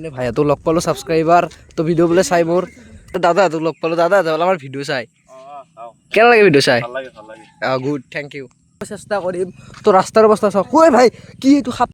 ভাইয়াটো লগ পালোঁ, ছাবস্ক্ৰাইবাৰ। তো ভিডিঅ' বোলে চাই মোৰ। দাদাহঁতক লগ পালোঁ, দাদাহঁতে বোলে আমাৰ ভিডিঅ' চাই। কেনে লাগে ভিডিঅ' চাই? ভাল লাগে, ভাল লাগে। অঁ, গুড, thank U. চেষ্টা কৰিম। তো ৰাস্তাৰ অৱস্থা চাওক। ঐ ভাই, কি এইটো সাপ?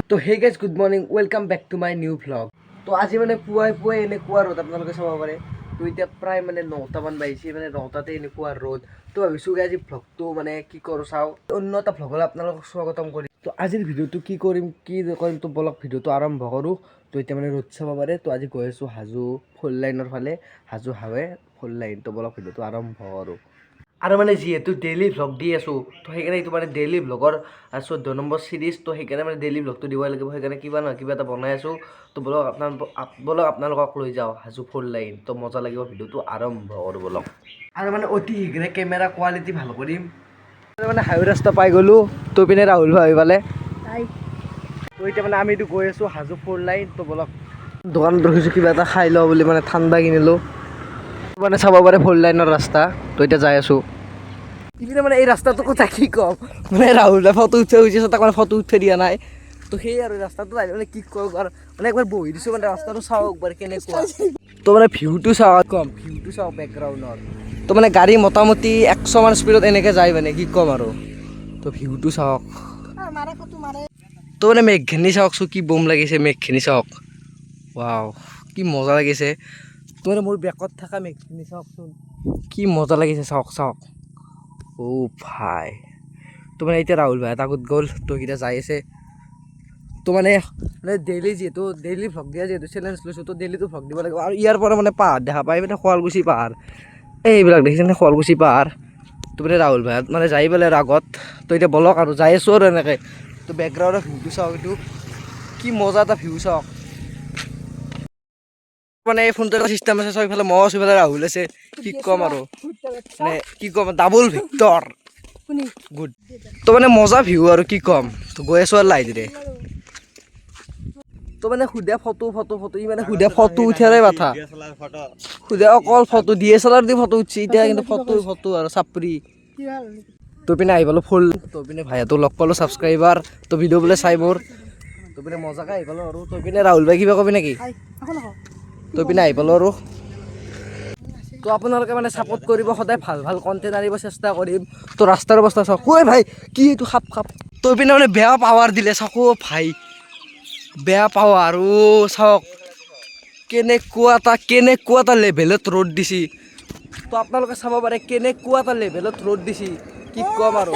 তো hey guys, good morning, welcome back to my new vlog. তো আজি মানে পুৱাই পুৱাই এনেকুৱা ৰ'দ, আপোনালোকে চাব পাৰে। তো এতিয়া প্ৰায় মানে 9টামান বাজিছে, মানে 9টাতে এনেকুৱা ৰ'দ। তো ভাবিছোঁ কি আজি ভ্লগটো মানে কি কৰোঁ চাওঁ। অন্য এটা ভ্লগলৈ আপোনালোকক স্বাগতম কৰিম। তো আজিৰ ভিডিঅ'টো কি কৰিম, কি নকৰিম, তো বলক ভিডিঅ'টো আৰম্ভ কৰোঁ। তো এতিয়া মানে ৰ'দ চাব পাৰে। তো আজি গৈ আছোঁ হাজো ফ'ৰ লাইনৰ ফালে, হাজো হাইৱে ফ'ৰ লাইন। তো বলক ভিডিঅ'টো আৰম্ভ কৰোঁ। আৰু মানে যিহেতু ডেইলি ভ্লগ দি আছোঁ, তো সেইকাৰণে এইটো মানে ডেইলি ভ্লগৰ 14 নম্বৰ চিৰিজ। তো সেইকাৰণে মানে ডেইলি ভ্লগটো দিব লাগিব। সেইকাৰণে কিবা নহয় কিবা এটা বনাই আছোঁ। তো বলক আপোনালোকক লৈ যাওঁ হাজো ফ'ৰ লাইন। তো মজা লাগিব, ভিডিঅ'টো আৰম্ভ কৰোঁ বলক। আৰু মানে অতি শীঘ্ৰে কেমেৰা কোৱালিটি ভাল কৰিম। মানে হাইৱে ৰাস্তা পাই গ'লোঁ। তো পিনে ৰাহুল ভাই পালে। তো এতিয়া মানে আমি এইটো গৈ আছোঁ হাজো ফ'ৰ লাইন। তো বলক, দোকানত ৰখিছোঁ কিবা এটা খাই লওঁ বুলি, মানে ঠাণ্ডা কিনিলোঁ। মানে চাব পাৰে ফ'ৰ লাইনৰ ৰাস্তা। তো এতিয়া যাই আছোঁ ইপিনে। মানে এই ৰাস্তাটোৰ কথা কি ক'ম, মানে ৰাহুল দাই ফটো উঠি উঠিছে, তাক মানে ফটো উঠাই দিয়া নাই। তো সেই আৰু ৰাস্তাটো আহিলে মানে কি কওঁ আৰু, মানে একবাৰ বহি দিছোঁ, মানে ৰাস্তাটো চাওক একবাৰ কেনেকুৱা। তো মানে ভিউটো চাওক, কম ভিউটো চাওক বেকগ্ৰাউণ্ডৰ। তো মানে গাড়ী মোটামুটি 100 মান স্পীডত এনেকৈ যায়, মানে কি ক'ম আৰু। তো ভিউটো চাওক। তো মানে মেঘখিনি চাওকচোন, কি বম লাগিছে মেঘখিনি চাওক। ৱাও, কি মজা লাগিছে। তো মানে মোৰ বেকত থকা মেঘখিনি চাওকচোন, কি মজা লাগিছে, চাওক চাওক। অ' ভাই, তো মানে এতিয়া ৰাহুল ভাই এটা আগত গ'ল, তো এতিয়া যাই আছে। তো মানে মানে ডেইলি যিহেতু ডেইলি ভ্লগ দিয়া যিহেতু চেলেঞ্জ লৈছোঁ, তো ডেইলিটো ভ্লগ দিব লাগিব। আৰু ইয়াৰ পৰা মানে পাহাৰ দেখা পায়, মানে শুৱালকুছি পাহাৰ এইবিলাক দেখিছেনে, শুৱালকুছি পাহাৰ। তো মানে ৰাহুল ভাই মানে যাই পেলাই আৰু আগত। তো এতিয়া বলক আৰু যাই আছোঁ আৰু এনেকৈ। তো বেকগ্ৰাউণ্ডৰ ভিউটো চাওক, এইটো কি মজা এটা ভিউ চাওক। মানে এই ফোনটো এটা চিষ্টেম আছে, ছয়ফালে মই আছোঁ, ইফালে ৰাহুল আছে। কি ক'ম আৰু, মানে কি ক'ম, ডাবল ভিক্টৰ গুড। তো মানে মজা ভিউ আৰু কি ক'ম। তো গৈ আছোঁ আৰু লাহে ধীৰে। তো মানে সুধে ফটো ফটো ফটো, ই মানে সুধে ফটো উঠাৰে মাথা। সুধে অকল ফটো, DSLR দি ফটো উঠছি এতিয়া, কিন্তু ফটো ফটো আৰু চাপৰি। তো পিনে আহি পালোঁ ফুল। তো পিনে ভাইয়াটো লগ পালোঁ, ছাবস্ক্ৰাইবাৰ। তো ভিডিঅ' বোলে চাই মোৰ। তো পিনে মজাকে আহি পালোঁ আৰু। তো পিনে ৰাহুল ভাই, কিবা কবি নেকি? তো পিনে আহি পালোঁ আৰু। তো আপোনালোকে মানে ছাপোৰ্ট কৰিব সদায়, ভাল ভাল কণ্টেণ্ট আনিব চেষ্টা কৰিম। তো ৰাস্তাৰ অৱস্থা চাওক। ঐ ভাই, কি এইটো সাপ সাপ? তো পিনে মানে বেয়া পাৱাৰ দিলে, চাওক। অ' ভাই, বেয়া পাৱাৰ। অ' চাওক, কেনেকুৱা এটা লেভেলত ৰ'দ দিছি। তো আপোনালোকে চাব পাৰে কেনেকুৱা এটা লেভেলত ৰ'দ দিছি, কি ক'ম আৰু।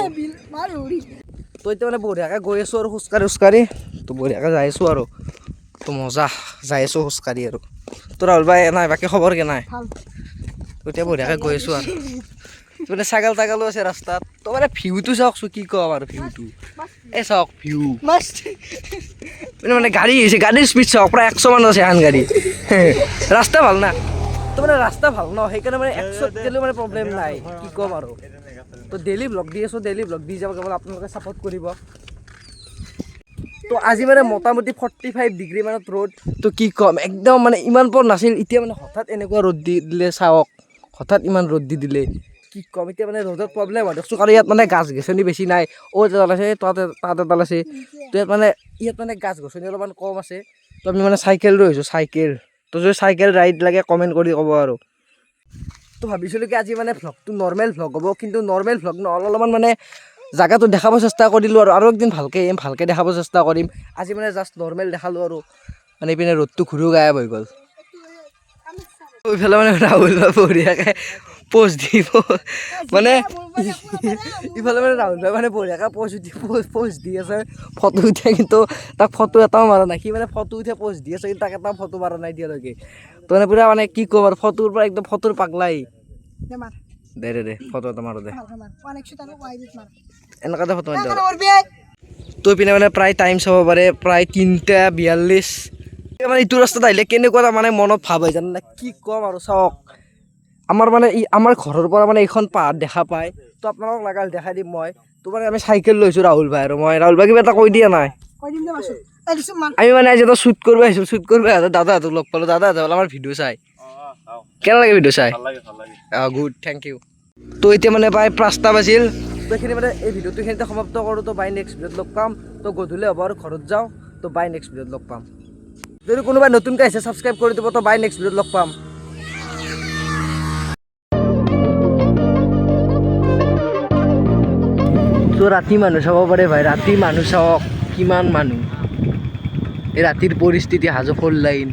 তো এতিয়া মানে বঢ়িয়াকৈ গৈ আছোঁ আৰু খোজকাঢ়ি খোজকাঢ়ি। তো বঢ়িয়াকৈ যাই আছোঁ আৰু। তো মজা যাই আছোঁ খোজকাঢ়ি আৰু। তো ৰাহুল ভাই, নাই বাকী খবৰ কেনাই? তো এতিয়া বঢ়িয়াকৈ গৈ আছোঁ আৰু। তো মানে ছাগল তাগলো আছে ৰাস্তাত। তো মানে ভিউটো চাওকচোন, কি ক'ম আৰু ভিউটো। এই চাওক ভিউ। মানে মানে গাড়ী আহিছে, গাড়ীৰ স্পীড চাওক, প্ৰায় 100 মান আছে এখন গাড়ী। ৰাস্তা ভাল না, তো মানে ৰাস্তা ভাল ন, সেইকাৰণে মানে 100ত গ'লেও মানে প্ৰব্লেম নাই, কি ক'ম আৰু। তো ডেইলি ভ্লগ দি আছোঁ, ডেইলি ভ্লগ দি যাব, কেৱল আপোনালোকে ছাপোৰ্ট কৰিব। তো আজি মানে মোটামুটি 45 ডিগ্ৰী মানত ৰ'দ। তো কি ক'ম, একদম মানে ইমান পৰ নাছিল, এতিয়া মানে হঠাৎ এনেকুৱা ৰ'দ দি দিলে। চাওক, হঠাৎ ইমান ৰ'দ দি দিলে, কি ক'ম। এতিয়া মানে ৰ'দত প্ৰব্লেম হয় দিয়কচোন। কাৰণ ইয়াত মানে গাছ গছনি বেছি নাই। অ' এডাল আছে, তাত তাত এডাল আছে। তো ইয়াত মানে গাছ গছনি অলপমান কম আছে। তো আমি মানে চাইকেল লৈ আহিছোঁ, চাইকেল। তো যদি চাইকেল ৰাইড লাগে, কমেণ্ট কৰি ক'ব আৰু। তো ভাবিছিলোঁ কি আজি মানে ভ্লগটো নৰ্মেল ভ্লগ হ'ব, কিন্তু নৰ্মেল ভ্লগ নহ'ল। অলপমান মানে জাগাটো দেখাব চেষ্টা কৰিলোঁ আৰু। আৰু একদিন ভালকৈ আহিম, ভালকৈ দেখাব চেষ্টা কৰিম। আজি মানে জাষ্ট নৰ্মেল দেখালোঁ আৰু। মানে ইপিনে ৰ'দটো ঘূৰিও গায়ব হৈ গ'ল। ইফালে মানে ৰাহুল ভাই বঢ়িয়াকৈ প'জ দিব, মানে ইফালে মানে ৰাহুল ভাই মানে বঢ়িয়াকৈ প'জ উঠি প'জ দি আছে ফটো উঠে, কিন্তু তাক ফটো এটাও মাৰা নাই। সি মানে ফটো উঠে প'জ দি আছে, কিন্তু তাক এটাও ফটো মাৰা নাই এতিয়ালৈকে। তো মানে পূৰা মানে কি ক'ম আৰু, ফটোৰ পৰা একদম ফটোৰ পাগলাই। দে দে দে, ফটো এটা মাৰো দে। এনেকুৱাতে ফটো মাৰি দে। তো ইপিনে মানে প্ৰায় টাইম চাব পাৰে, প্ৰায় 3টা 42। মানে এইটো ৰাস্তাত আহিলে কেনেকুৱা এটা মানে মনত ভাৱ হয় জানে? কি ক'ম আৰু, চাওক, আমাৰ মানে আমাৰ ঘৰৰ পৰা মানে এইখন পাহাৰ দেখা পায়। তো আপোনালোকক লাগাল দেখাই দিম মই। তো মানে আমি চাইকেল লৈছোঁ ৰাহুল ভাই আৰু মই। ৰাহুল ভাই, কিবা এটা কৈ দিয়া নাই। আমি মানে আজি এটা শ্বুট কৰিব আহিছোঁ। শ্বুট কৰিব আহোঁতে দাদাহঁতক লগ পালোঁ, দাদাহঁতে বোলে আমাৰ ভিডিঅ' চাই। কেনে লাগে ভিডিঅ' চাই? ভাল লাগে, ভাল লাগে। অঁ, গুড, thank U. তো এতিয়া মানে প্ৰায় 5টা বাজিল। তো এইখিনি মানে এই ভিডিঅ'টো এইখিনিতে সমাপ্ত কৰোঁ। তো বাই, নেক্সট ভিডিঅ'ত লগ পাম। তো গধূলি হ'ব আৰু, ঘৰত যাওঁ। তো বাই, নেক্সট ভিডিঅ'ত লগ পাম। যদি কোনোবাই নতুনকৈ আহিছে, ছাবস্ক্ৰাইব কৰি দিব। তো বাই, নেক্সট ভিডিঅ'ত লগ পাম। তো ৰাতি মানুহ চাব পাৰে ভাই, ৰাতি মানুহ চাওক কিমান মানুহ। এই ৰাতিৰ পৰিস্থিতি, হাজো ফ'ৰ লাইন।